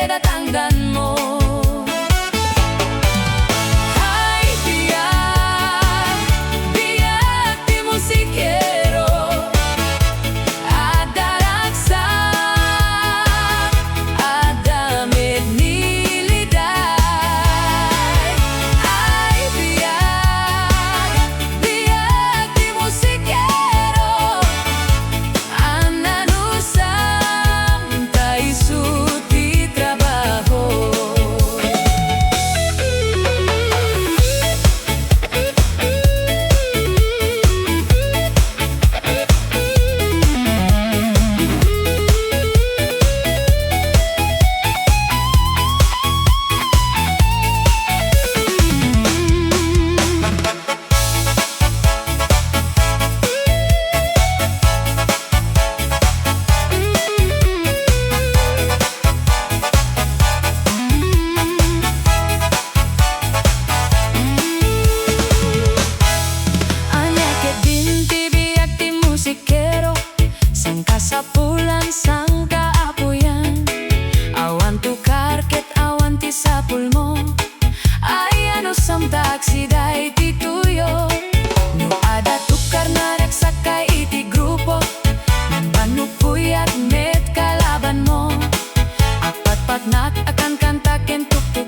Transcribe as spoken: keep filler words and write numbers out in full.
tatangdanmo. Ay, biag, biag ti musikero. Adda ragsak, adda met ni liday. Ay, biag, biag ti musikero. Ananusam ta isu ti trabaho. Ania ketdin ti biag ti musikero? Sangkasapulan, sangkaapuyan. Awan tukar ket awan ti sapulmo. Ay, anusam ta agsida iti tuyo. No adda tukarna, ragsakkay iti grupo. Nagbanno puyat met kalabanmo. Agpatpatnat a kankanta ken tuktok